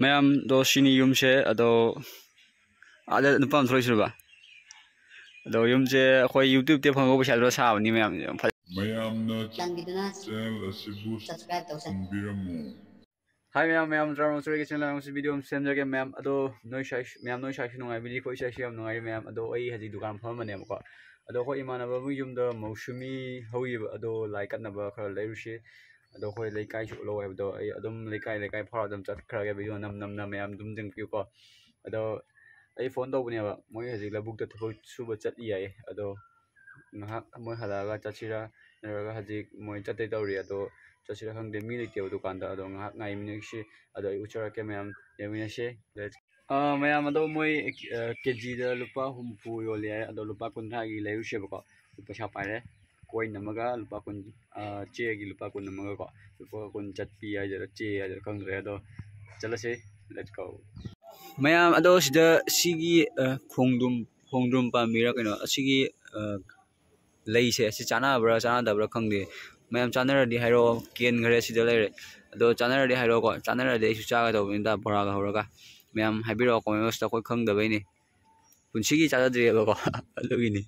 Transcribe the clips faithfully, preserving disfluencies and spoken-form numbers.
ꯃꯌꯥꯝꯗꯣ ꯁꯤꯅꯤ ꯌꯨꯝꯁꯦ꯫ ꯑꯗꯣ ꯑꯥꯗ ꯅꯨꯄꯥ ꯑꯃ ꯊꯣꯛꯂꯛꯏꯁꯤꯔꯕ? ꯑꯗꯣ ꯌꯨꯝꯁꯦ ꯑꯩꯈꯣꯏ YouTube ꯇ ꯐꯪꯕ ꯄꯩꯁꯥꯗꯨꯅ ꯁꯥꯕꯅꯤ ꯃꯌꯥꯝ꯫ ꯌꯥꯝ ꯐꯖ- ꯃꯌꯥꯝꯅ ꯆꯥꯟꯕꯤꯗꯨꯅ channel ꯑꯁꯤꯕꯨ subscribe ꯇꯧꯁꯟꯕꯤꯔꯝꯃꯨ꯫ ꯍꯥꯏ ꯃꯌꯥꯝ, ꯃꯌꯥꯝ ꯇꯔꯥꯃꯉꯥ ꯁꯨꯔꯦ ꯀꯩꯁꯨ ꯂꯥꯡ ꯁꯤ ꯚꯤꯗꯤꯑꯣ ꯑꯃ ꯁꯦꯝꯖꯒꯦ ꯃꯌꯥꯝ꯫ ꯑꯗꯣ ꯅꯣꯏ ꯁ꯭ꯋꯥꯏ, ꯃꯌꯥꯝ ꯅꯣꯏ ꯁ꯭ꯋꯥꯏꯁꯨ ꯅꯨꯡꯉꯥꯏꯕꯤꯔꯤ, ꯑꯩꯈꯣꯏ ꯁ꯭ꯋꯥꯏꯁꯨ ꯌꯥꯝ ꯅꯨꯡꯉꯥꯏꯔꯤ ꯃꯌꯥꯝ꯫ ꯑꯗꯣ ꯑꯩ ꯍꯧꯖꯤꯛ ꯗꯨꯀꯥꯟ ꯐꯝꯃꯅꯦꯕꯀꯣ꯫ ꯑꯗꯣ ꯑꯩꯈꯣꯏ ꯏꯃꯥꯟꯅꯕ ꯑꯃꯒꯤ ꯌꯨꯝꯗ ꯃꯧꯁꯨꯃꯤ ꯍꯧꯔꯤꯕ, ꯑꯗꯣ ꯂꯥꯏ ꯀꯠꯅꯕ ꯈꯔ ꯂꯩꯔꯨꯁꯤ꯫ ꯑꯗꯣ ꯑꯩꯈꯣꯏ ꯂꯩꯀꯥꯏꯁꯨ ꯎꯠꯂꯧ ꯍꯥꯏꯕꯗꯣ ꯑꯩ ꯑꯗꯨꯝ ꯂꯩꯀꯥꯏ ꯂꯩꯀꯥꯏ ꯐꯥꯎꯔ ꯑꯗꯨꯝ ꯆꯠꯈ꯭ꯔꯒꯦ, ꯚꯤꯗꯤꯑꯣ ꯅꯝ ꯅꯝꯅ ꯃꯌꯥꯝ ꯑꯗꯨꯝ ꯌꯦꯡꯕꯤꯌꯨꯀꯣ꯫ ꯑꯗꯣ ꯑꯩ ꯐꯣꯟ ꯇꯧꯕꯅꯦꯕ, ꯃꯣꯏ ꯍꯧꯖꯤꯛ ꯂꯧꯕꯨꯛꯇ ꯊꯕꯛ ꯁꯨꯕ ꯆꯠꯂꯤ ꯍꯥꯏꯌꯦ꯫ ꯑꯗꯣ ꯉꯥꯏꯍꯥꯛ ꯃꯣꯏ ꯍꯜꯂꯛꯑꯒ ꯆꯠꯁꯤꯔꯥ, ꯅꯠꯇ꯭ꯔꯒ ꯍꯧꯖꯤꯛ ꯃꯣꯏ ꯆꯠꯇꯣꯏ ꯇꯧꯔꯤ꯫ ꯑꯗꯣ ꯆꯠꯁꯤꯔꯥ ꯈꯪꯗꯦ, ꯃꯤ ꯂꯩꯇꯦꯕ ꯗꯨꯀꯥꯟꯗ꯫ ꯑꯗꯣ ꯉꯥꯏꯍꯥꯛ ꯉꯥꯏꯃꯤꯟꯅꯁꯤ, ꯑꯗꯣ ꯑꯩ ꯎꯠꯆꯔꯛꯀꯦ ꯃꯌꯥꯝ, ꯌꯦꯡꯃꯤꯟꯅꯁꯤ꯫ Let's ꯑ, ꯃꯌꯥꯝ, ꯑꯗꯣ ꯃꯣꯏ, ꯑ, ꯀꯦ ꯖꯤꯗ ꯂꯨꯄꯥ ꯍꯨꯝꯐꯨ ꯌꯣꯜꯂꯦ ꯍꯥꯏ꯫ ꯑꯗꯣ ꯂꯨꯄꯥ ꯀꯨꯟꯊ꯭ꯔꯥꯒꯤ ꯂꯩꯔꯨꯁꯦꯕꯀꯣ꯫ ꯄꯩꯁꯥ ꯄꯥꯏꯔꯦ꯫ Coin ꯑꯃꯒ ꯂꯨꯄꯥ ꯀꯨꯟ, ꯑ, ꯆꯦꯒꯤ ꯂꯨꯄꯥ ꯀꯨꯟ ꯑꯃꯒꯀꯣ꯫ ꯂꯨꯄꯥ ꯀꯨꯟ ꯆꯠꯄꯤ ꯍꯥꯏꯗꯣꯏꯔꯥ, ꯆꯦ ꯍꯥꯏꯗꯣꯏꯔꯥ ꯈꯪꯗ꯭ꯔꯦ꯫ ꯑꯗꯣ ꯆꯠꯂꯁꯦ꯫ Let's go꯫ ꯃꯌꯥꯝ, ꯑꯗꯣ ꯁꯤꯗ ꯁꯤꯒꯤ, ꯑ, ꯈꯣꯡꯗ꯭ꯔꯨꯝ, ꯈꯣꯡꯗ꯭ꯔꯨꯝ ꯄꯥꯝꯕꯤꯔ ꯀꯩꯅꯣ, ꯑꯁꯤꯒꯤ, ꯑ, ꯂꯩꯁꯦ ꯑꯁꯤ ꯆꯥꯟꯅꯕ꯭ꯔꯥ ꯆꯥꯟꯅꯗꯕ꯭ꯔꯥ ꯈꯪꯗꯦ꯫ ꯃꯌꯥꯝ ꯆꯥꯟꯅꯔꯗꯤ ꯍꯥꯏꯔꯛꯑꯣ, ꯀꯦꯟꯈ꯭ꯔꯦ ꯁꯤꯗ ꯂꯩꯔꯦ꯫ ꯑꯗꯣ ꯆꯥꯟꯅꯔꯗꯤ ꯍꯥꯏꯔꯛꯑꯣꯀꯣ, ꯆꯥꯟꯅꯔꯗꯤ ꯑꯩꯁꯨ ꯆꯥꯒꯗꯧꯕꯅꯤꯗ ꯕꯣꯔꯥꯒ ꯍꯧꯔꯒ꯫ ꯃꯌꯥꯝ ꯍꯥꯏꯕꯤꯔꯛꯑꯣ comment box ꯇ, ꯑꯩꯈꯣꯏ ꯈꯪꯗꯕꯩꯅꯦ, ꯄꯨꯟꯁꯤꯒꯤ ꯆꯥꯖꯗ꯭ꯔꯤꯑꯕꯀꯣ꯫ ꯑꯗꯨꯒꯤꯅꯤ꯫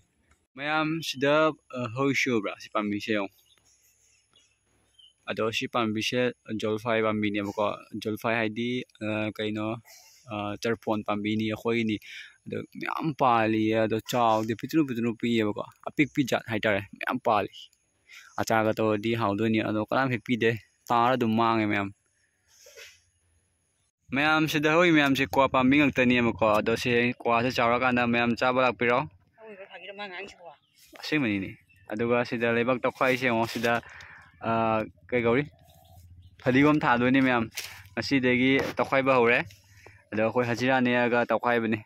ꯃꯌꯥꯝ ꯁꯤꯗ, ꯑ, ꯍꯧꯔꯤꯁꯤ ꯎꯕ꯭ꯔꯥ? ꯁꯤ ꯄꯥꯝꯕꯤꯁꯦ ꯌꯦꯡꯉꯣ꯫ ꯑꯗꯣ ꯁꯤ ꯄꯥꯝꯕꯤꯁꯦ ꯖꯣꯜꯐꯥꯏ ꯄꯥꯝꯕꯤꯅꯦꯕꯀꯣ꯫ ꯖꯣꯜꯐꯥꯏ ꯍꯥꯏꯗꯤ, ꯑ, ꯀꯩꯅꯣ, ꯑ, ꯆꯔꯐꯣꯟ ꯄꯥꯝꯕꯤꯅꯤ ꯑꯩꯈꯣꯏꯒꯤꯅꯤ꯫ ꯑꯗꯣ ꯃꯌꯥꯝ ꯄꯥꯜꯂꯤꯌꯦ꯫ ꯑꯗꯣ ꯆꯥꯎꯗꯤ ꯄꯤꯛꯇ꯭ꯔꯨ ꯄꯤꯛꯇ꯭ꯔꯨ ꯄꯤꯛꯑꯦꯕꯀꯣ꯫ ꯑꯄꯤꯛꯄꯤ ꯖꯥꯠ ꯍꯥꯏꯇꯥꯔꯦ꯫ ꯃꯌꯥꯝ ꯄꯥꯜꯂꯤ꯫ ꯑꯆꯥꯔꯒ ꯇꯧꯔꯗꯤ ꯍꯥꯎꯗꯣꯏꯅꯤ꯫ ꯑꯗꯣ ꯀꯅꯥꯝ ꯍꯦꯛ ꯄꯤꯗꯦ꯫ ꯇꯥꯔ ꯑꯗꯨꯝ ꯃꯥꯡꯉꯦ ꯃꯌꯥꯝ꯫ ꯃꯌꯥꯝ ꯁꯤꯗ ꯍꯧꯔꯤ ꯃꯌꯥꯝꯁꯦ ꯀ꯭ꯋꯥ ꯄꯥꯝꯕꯤ ꯉꯥꯛꯇꯅꯦꯕꯀꯣ꯫ ꯑꯗꯣ ꯁꯤ ꯀ꯭ꯋꯥꯁꯦ ꯆꯥꯎꯔꯀꯥꯟꯗ ꯃꯌꯥꯝ ꯆꯥꯕ ꯂꯥꯛꯄꯤꯔꯣ꯫ ꯑꯁꯦꯡꯕꯅꯤꯅꯦ꯫ ꯑꯗꯨꯒ ꯁꯤꯗ ꯂꯩꯕꯥꯛ ꯇꯧꯈꯥꯏꯁꯦ ꯌꯦꯡꯉꯣ꯫ ꯁꯤꯗ, ꯑ, ꯀꯩ ꯀꯧꯔꯤ? ꯐꯗꯤꯒꯣꯝ ꯊꯥꯗꯣꯏꯅꯤ ꯃꯌꯥꯝ꯫ ꯉꯁꯤꯗꯒꯤ ꯇꯧꯈꯥꯏꯕ ꯍꯧꯔꯦ꯫ ꯑꯗꯣ ꯑꯩꯈꯣꯏ ꯍꯖꯤꯔꯥ ꯅꯦꯛꯑꯒ ꯇꯧꯈꯥꯏꯕꯅꯤ꯫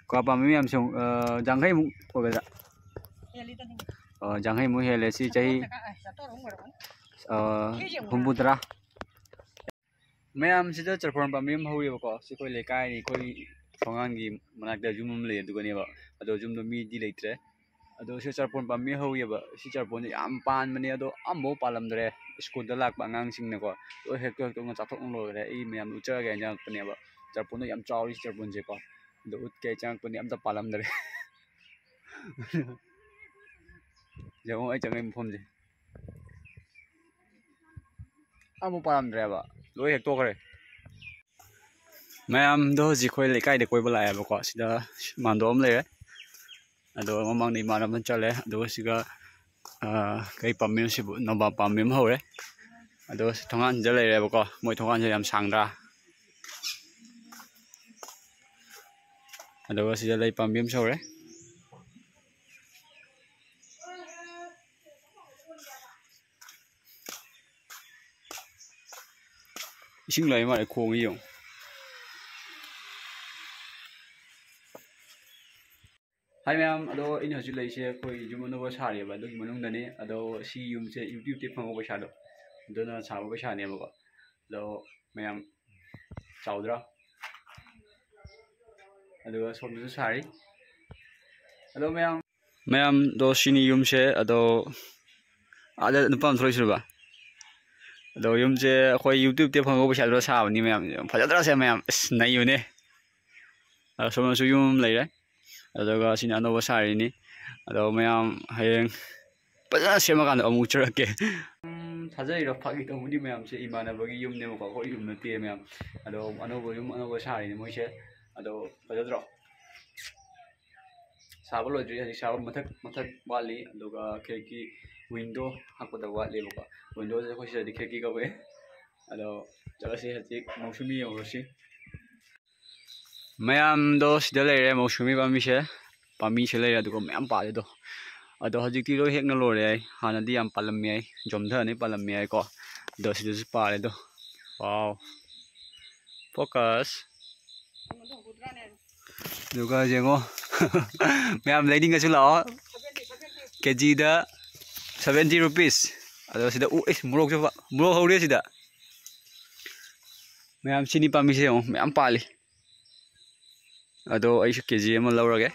ꯀ꯭ꯋꯥ ꯄꯥꯝꯕꯤ ꯃꯌꯥꯝꯁꯦ, ꯑ, ꯌꯥꯡꯈꯩꯃꯨꯛ ꯑꯣꯏꯒꯗ꯭ꯔꯥ? ꯑ, ꯌꯥꯡꯈꯩꯃꯨꯛ ꯍꯦꯜꯂꯦ꯫ ꯁꯤ ꯆꯍꯤ, ꯑ, ꯍꯨꯝꯐꯨꯇꯔꯥ꯫ ꯃꯌꯥꯝꯁꯤꯗ ꯆꯔꯐꯣꯟ ꯄꯥꯝꯕꯤ ꯑꯃ ꯍꯧꯋꯦꯕꯀꯣ꯫ ꯁꯤ ꯑꯩꯈꯣꯏ ꯂꯩꯀꯥꯏꯅꯤ, ꯑꯩꯈꯣꯏ ꯊꯣꯡꯒꯥꯟꯒꯤ ꯃꯅꯥꯛꯇ ꯌꯨꯝ ꯑꯃ ꯂꯩ, ꯑꯗꯨꯒꯅꯦꯕ꯫ ꯑꯗꯣ ꯌꯨꯝꯗꯣ ꯃꯤꯗꯤ ꯂꯩꯇ꯭ꯔꯦ꯫ ꯑꯗꯣ ꯁꯤ ꯆꯔꯄꯣꯟ ꯄꯥꯝꯕꯤ ꯍꯧꯋꯦꯕ꯫ ꯁꯤ ꯆꯔꯄꯣꯟꯁꯦ ꯌꯥꯝ ꯄꯥꯟꯕꯅꯦ, ꯑꯗꯣ ꯑꯃꯐꯥꯎ ꯄꯥꯜꯂꯝꯗ꯭ꯔꯦ꯫ ꯁ꯭ꯀꯨꯜꯗ ꯂꯥꯛꯄ ꯑꯉꯥꯡꯁꯤꯡꯅꯀꯣ ꯂꯣꯏ ꯍꯦꯛꯇꯣꯛ ꯍꯦꯛꯇꯣꯛꯅ ꯆꯥꯊꯣꯛꯅ ꯂꯣꯏꯈ꯭ꯔꯦ꯫ ꯑꯩ ꯃꯌꯥꯝ ꯎꯠꯆꯔꯒꯦ ꯍꯥꯏꯅ ꯆꯪꯉꯛꯄꯅꯦꯕ꯫ ꯆꯔꯄꯣꯟꯗꯣ ꯌꯥꯝ ꯆꯥꯎꯔꯤ ꯆꯔꯄꯣꯟꯁꯦꯀꯣ꯫ ꯑꯗꯣ ꯎꯠꯀꯦ ꯆꯪꯉꯛꯄꯅꯦ, ꯑꯝꯇ ꯄꯥꯜꯂꯝꯗ꯭ꯔꯦ꯫ ꯌꯦꯡꯉꯣ ꯑꯩ ꯆꯪꯉꯛꯏ ꯃꯐꯝꯁꯦ꯫ ꯑꯃꯐꯥꯎ ꯄꯥꯜꯂꯝꯗ꯭ꯔꯦꯕ, ꯂꯣꯏ ꯍꯦꯛꯇꯣꯛꯈ꯭ꯔꯦ꯫ ꯃꯌꯥꯝꯗꯣ ꯍꯧꯖꯤꯛ ꯑꯩꯈꯣꯏ ꯂꯩꯀꯥꯏꯗ ꯀꯣꯏꯕ ꯂꯥꯛꯑꯦꯕꯀꯣ꯫ ꯁꯤꯗ ꯃꯥꯟꯗꯣꯞ ꯑꯃ ꯂꯩꯔꯦ꯫ ꯑꯗꯣ ꯃꯃꯥꯡꯗ ꯏꯃꯥꯟꯅꯕ ꯑꯃ ꯆꯠꯂꯦ꯫ ꯑꯗꯨꯒ ꯁꯤꯒ, ꯑꯥ, ꯀꯩ ꯄꯥꯝꯕꯤꯅꯣ ꯁꯤꯕꯨ? ꯅꯣꯕꯥꯞ ꯄꯥꯝꯕꯤ ꯑꯃ ꯍꯧꯔꯦ꯫ ꯑꯗꯣ ꯁꯤ ꯊꯣꯡꯒꯥꯟꯁꯤꯗ ꯂꯩꯔꯦꯕꯀꯣ꯫ ꯃꯣꯏ ꯊꯣꯡꯒꯥꯟꯁꯦ ꯌꯥꯝ ꯁꯥꯡꯗ꯭ꯔꯥ? ꯑꯗꯨꯒ ꯁꯤꯗ ꯂꯩ ꯄꯥꯝꯕꯤ ꯑꯃꯁꯨ ꯍꯧꯔꯦ꯫ ꯏꯁꯤꯡ ꯂꯩ ꯃꯥꯜꯂꯦ, ꯈꯣꯡꯉꯤ ꯌꯦꯡꯉꯨ꯫ ꯍꯥꯏ ꯃꯌꯥꯝ, ꯑꯗꯣ ꯑꯩꯅ ꯍꯧꯖꯤꯛ ꯂꯩꯔꯤꯁꯦ ꯑꯩꯈꯣꯏ ꯌꯨꯝ ꯑꯅꯧꯕ ꯁꯥꯔꯤꯕ ꯑꯗꯨꯒꯤ ꯃꯅꯨꯡꯗꯅꯤ꯫ ꯑꯗꯣ ꯁꯤ ꯌꯨꯝꯁꯦ YouTube-ꯇꯒꯤ ꯐꯪꯕ ꯄꯩꯁꯥꯗꯣ, ꯑꯗꯨꯅ ꯁꯥꯕ ꯄꯩꯁꯥꯅꯦꯕꯀꯣ꯫ ꯑꯗꯣ ꯃꯌꯥꯝ, ꯆꯥꯎꯗ꯭ꯔꯥ? ꯑꯗꯨꯒ ꯁꯣꯝꯗꯁꯨ ꯁꯥꯔꯤ꯫ ꯑꯗꯣ ꯃꯌꯥꯝ, ꯃꯌꯥꯝꯗꯣ ꯁꯤꯅꯤ ꯌꯨꯝꯁꯦ꯫ ꯑꯗꯣ ꯑꯥꯗ ꯅꯨꯄꯥ ꯑꯃ ꯊꯣꯛꯂꯛꯏꯁꯤꯔꯕ? ꯑꯗꯣ ꯌꯨꯝꯁꯦ ꯑꯩꯈꯣꯏ YouTube-ꯇꯒꯤ ꯐꯪꯕ ꯄꯩꯁꯥꯗꯨꯅ ꯁꯥꯕꯅꯤ ꯃꯌꯥꯝ꯫ ꯌꯥꯝ ꯐꯖꯗ꯭ꯔꯥ ꯁꯦ ꯃꯌꯥꯝ? ꯑꯁ, ꯅꯩꯕꯅꯦ꯫ ꯑꯗꯣ ꯁꯣꯝꯗꯁꯨ ꯌꯨꯝ ꯑꯃ ꯂꯩꯔꯦ꯫ ꯑꯗꯨꯒ ꯁꯤꯅ ꯑꯅꯧꯕ ꯁꯥꯔꯤꯅꯤ꯫ ꯑꯗꯣ ꯃꯌꯥꯝ ꯍꯌꯦꯡ ꯐꯖꯅ ꯁꯦꯝꯃꯀꯥꯟꯗ ꯑꯃꯨꯛ ꯎꯠꯆꯔꯛꯀꯦ꯫ ꯎꯝ, ꯊꯥꯖꯔꯤꯔꯣ? ꯐꯥꯒꯤ ꯇꯧꯕꯅꯤ ꯃꯌꯥꯝꯁꯦ, ꯏꯃꯥꯟꯅꯕꯒꯤ ꯌꯨꯝꯅꯦꯕꯀꯣ, ꯑꯩꯈꯣꯏ ꯌꯨꯝ ꯅꯠꯇꯦ ꯃꯌꯥꯝ꯫ ꯑꯗꯣ ꯑꯅꯧꯕ ꯌꯨꯝ ꯑꯅꯧꯕ ꯁꯥꯔꯤꯅꯤ ꯃꯣꯏꯁꯦ꯫ ꯑꯗꯣ ꯐꯖꯗ꯭ꯔꯣ? ꯁꯥꯕ ꯂꯣꯏꯗ꯭ꯔꯤ, ꯍꯧꯖꯤꯛ ꯁꯥꯕ ꯃꯊꯛ, ꯃꯊꯛ ꯋꯥꯠꯂꯤ, ꯑꯗꯨꯒ ꯈꯤꯔꯀꯤ window ꯍꯥꯞꯀꯗꯕ ꯋꯥꯠꯂꯤꯕꯀꯣ꯫ Window-ꯁꯦ ꯑꯩꯈꯣꯏ ꯁꯤꯗꯗꯤ ꯈꯤꯔꯀꯤ ꯀꯧꯋꯦ꯫ ꯑꯗꯣ ꯆꯠꯂꯁꯤ, ꯍꯧꯖꯤꯛ ꯃꯧꯁꯨꯃꯤ ꯌꯧꯔꯁꯤ꯫ ꯃꯌꯥꯝꯗꯣ ꯁꯤꯗ ꯂꯩꯔꯦ, ꯃꯧꯁꯨꯃꯤ ꯄꯥꯝꯕꯤꯁꯦ, ꯄꯥꯝꯕꯤꯁꯦ ꯂꯩꯔꯦ, ꯑꯗꯨꯒ ꯃꯌꯥꯝ ꯄꯥꯜꯂꯦ ꯑꯗꯣ꯫ ꯑꯗꯣ ꯍꯧꯖꯤꯛꯇꯤ ꯂꯣꯏ ꯍꯦꯛꯅ ꯂꯣꯏꯔꯦ ꯍꯥꯏ꯫ ꯍꯥꯟꯅꯗꯤ ꯌꯥꯝ ꯄꯥꯜꯂꯝꯃꯦ ꯍꯥꯏ, ꯖꯣꯝꯊꯔꯅꯤ ꯄꯥꯜꯂꯝꯃꯦ ꯍꯥꯏꯀꯣ꯫ ꯑꯗꯣ ꯁꯤꯗꯁꯨ ꯄꯥꯜꯂꯦ ꯑꯗꯣ꯫ Wow, focus꯫ ꯑꯗꯨꯒ ꯌꯦꯡꯉꯣ꯫ ꯃꯌꯥꯝ ꯂꯩꯅꯤꯡꯉꯁꯨ ꯂꯥꯛꯑꯣ꯫ ꯀꯦꯖꯤꯗ seventy rupees꯫ ꯑꯗꯣ ꯁꯤꯗ ꯎ-, ꯏꯁ, ꯃꯣꯔꯣꯛꯁꯨ ꯄ-, ꯃꯣꯔꯣꯛ ꯍꯧꯔꯦ ꯁꯤꯗ꯫ ꯃꯌꯥꯝ ꯆꯤꯅꯤ ꯄꯥꯝꯕꯤꯁꯦ ꯌꯦꯡꯉꯣ, ꯃꯌꯥꯝ ꯄꯥꯜꯂꯤ꯫ ꯑꯗꯣ ꯑꯩꯁꯨ ꯀꯦꯖꯤ ꯑꯃ ꯂꯧꯔꯒꯦ꯫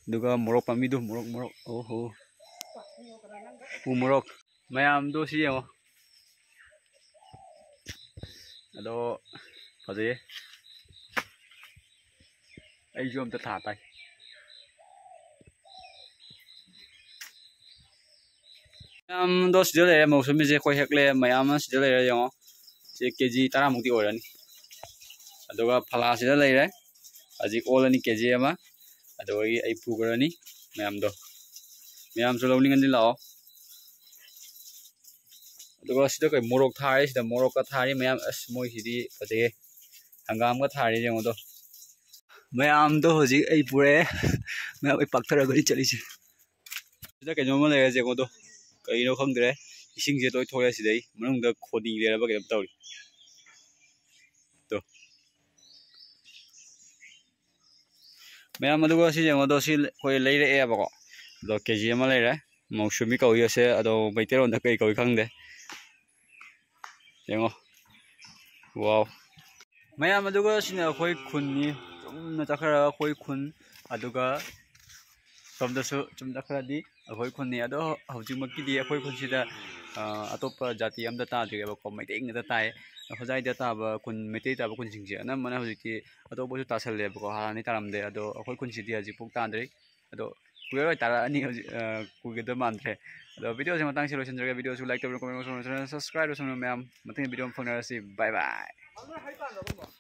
ꯑꯗꯨꯒ ꯃꯣꯔꯣꯛ ꯄꯥꯝꯕꯤꯗꯨ, ꯃꯣꯔꯣꯛ, ꯃꯣꯔꯣꯛ, ꯑꯣ ꯍꯣ, ꯎ ꯃꯣꯔꯣꯛ꯫ ꯃꯌꯥꯝꯗꯣ ꯁꯤ ꯌꯦꯡꯉꯣ꯫ ꯑꯗꯣ ꯐꯖꯩꯌꯦ꯫ ꯑꯩꯁꯨ ꯑꯝꯇ ꯊꯥ ꯇꯥꯏ꯫ ꯃꯌꯥꯝꯗꯣ ꯁꯤꯗ ꯂꯩꯔꯦ, ꯃꯧꯁꯨꯝꯕꯤꯁꯦ ꯑꯩꯈꯣꯏ ꯍꯦꯛꯂꯦ, ꯃꯌꯥꯝ ꯑꯃ ꯁꯤꯗ ꯂꯩꯔꯦ ꯌꯦꯡꯉꯣ꯫ ꯁꯤ ꯀꯦ ꯖꯤ ꯇꯔꯥꯃꯨꯛꯇꯤ ꯑꯣꯏꯔꯅꯤ꯫ ꯑꯗꯨꯒ ꯐꯂꯥꯁꯤꯗ ꯂꯩꯔꯦ, ꯍꯧꯖꯤꯛ ꯑꯣꯜꯂꯅꯤ ꯀꯦ ꯖꯤ ꯑꯃ꯫ ꯑꯗꯨꯗꯒꯤ ꯑꯩ ꯄꯨꯈ꯭ꯔꯅꯤ ꯃꯌꯥꯝꯗꯣ꯫ ꯃꯌꯥꯝꯁꯨ ꯂꯧꯅꯤꯡꯉꯗꯤ ꯂꯥꯛꯑꯣ꯫ ꯑꯗꯨꯒ ꯁꯤꯗ ꯀꯩ ꯃꯣꯔꯣꯛ ꯊꯥꯔꯤ, ꯁꯤꯗ ꯃꯣꯔꯣꯛꯀ ꯊꯥꯔꯤ ꯃꯌꯥꯝ꯫ ꯑꯁ, ꯃꯣꯏꯁꯤꯗꯤ ꯐꯖꯩꯍꯦ꯫ ꯍꯪꯒꯥꯝꯒ ꯊꯥꯔꯤ ꯌꯦꯡꯉꯣꯗꯣ꯫ ꯃꯌꯥꯝꯗꯣ ꯍꯧꯖꯤꯛ ꯑꯩ ꯄꯨꯔꯛꯑꯦ꯫ ꯃꯌꯥꯝ ꯑꯩ ꯄꯥꯛꯊꯔꯒꯅꯤ ꯆꯠꯂꯤꯁꯦ꯫ ꯁꯤꯗ ꯀꯩꯅꯣꯝꯃ ꯂꯩꯔꯦ ꯌꯦꯡꯉꯣꯗꯣ꯫ ꯀꯩꯅꯣ ꯈꯪꯗ꯭ꯔꯦ꯫ ꯏꯁꯤꯡꯁꯦ ꯂꯣꯏ ꯊꯣꯛꯂꯛꯑꯦ ꯁꯤꯗꯩ꯫ ꯃꯅꯨꯡꯗ ꯈꯣꯗꯤ ꯂꯩꯔꯕ ꯀꯩꯅꯣꯝ ꯇꯧꯔꯤ꯫ ꯇꯣ꯫ ꯃꯌꯥꯝ, ꯑꯗꯨꯒ ꯁꯤ ꯌꯦꯡꯉꯣꯗꯣ, ꯁꯤ ꯑꯩꯈꯣꯏ ꯂꯩꯔꯛꯑꯦꯕꯀꯣ꯫ ꯑꯗꯣ ꯀꯦ ꯖꯤ ꯑꯃ ꯂꯩꯔꯦ꯫ ꯃꯧꯁꯨꯃꯤ ꯀꯧꯏ ꯑꯁꯦ, ꯑꯗꯣ ꯃꯩꯇꯩꯂꯣꯟꯗ ꯀꯩ ꯀꯧꯏ ꯈꯪꯗꯦ꯫ ꯌꯦꯡꯉꯣ꯫ ꯋꯥꯎ꯫ ꯃꯌꯥꯝ, ꯑꯗꯨꯒ ꯁꯤꯅ ꯑꯩꯈꯣꯏ ꯈꯨꯟꯅꯤ꯫ ꯆꯨꯝꯅ ꯆꯠꯈ꯭ꯔꯒ ꯑꯩꯈꯣꯏ ꯈꯨꯟ, ꯑꯗꯨꯒ ꯁꯣꯝꯗꯁꯨ ꯆꯨꯝ ꯆꯠꯈ꯭ꯔꯗꯤ ꯑꯩꯈꯣꯏ ꯈꯨꯟꯅꯤ꯫ ꯑꯗꯣ ꯍꯧꯖꯤꯛꯃꯛꯀꯤꯗꯤ ꯑꯩꯈꯣꯏ ꯈꯨꯟꯁꯤꯗ, ꯑ, ꯑꯇꯣꯞꯄ ꯖꯥꯇꯤ ꯑꯝꯇ ꯇꯥꯗ꯭ꯔꯤꯑꯕꯀꯣ, ꯃꯩꯇꯩ ꯉꯥꯛꯇ ꯇꯥꯏ꯫ ꯍꯣꯖꯥꯏꯗ ꯇꯥꯕ ꯈꯨꯟ, ꯃꯩꯇꯩ ꯇꯥꯕ ꯈꯨꯟꯁꯤꯡꯁꯦ ꯑꯅꯝꯕꯅ ꯍꯧꯖꯤꯛꯇꯤ ꯑꯇꯣꯞꯄꯁꯨ ꯇꯥꯁꯜꯂꯦꯕꯀꯣ, ꯍꯥꯟꯅꯗꯤ ꯇꯥꯔꯝꯗꯦ꯫ ꯑꯗꯣ ꯑꯩꯈꯣꯏ ꯈꯨꯟꯁꯤꯗꯤ ꯍꯧꯖꯤꯛꯐꯥꯎ ꯇꯥꯗ꯭ꯔꯤ꯫ ꯑꯗꯣ ꯀꯨꯏꯔꯔꯣꯏ, ꯇꯥꯔꯛꯑꯅꯤ ꯍꯧꯖꯤꯛ, ꯑ, ꯀꯨꯏꯒꯗꯕ ꯃꯥꯟꯗ꯭ꯔꯦ꯫ ꯑꯗꯣ videoꯁꯦ ꯃꯇꯥꯡꯁꯤ ꯂꯣꯏꯁꯤꯟꯖꯔꯒꯦ꯫ Videoꯁꯨ like ꯇꯧꯕꯤꯌꯨ, comment ꯇꯧꯕꯤꯌꯨ, subscribe ꯇꯧꯁꯟꯕꯤꯌꯨ ꯃꯌꯥꯝ꯫ ꯃꯊꯪꯒꯤ video ꯑꯃ ꯐꯪꯅꯔꯁꯤ꯫ Bye bye꯫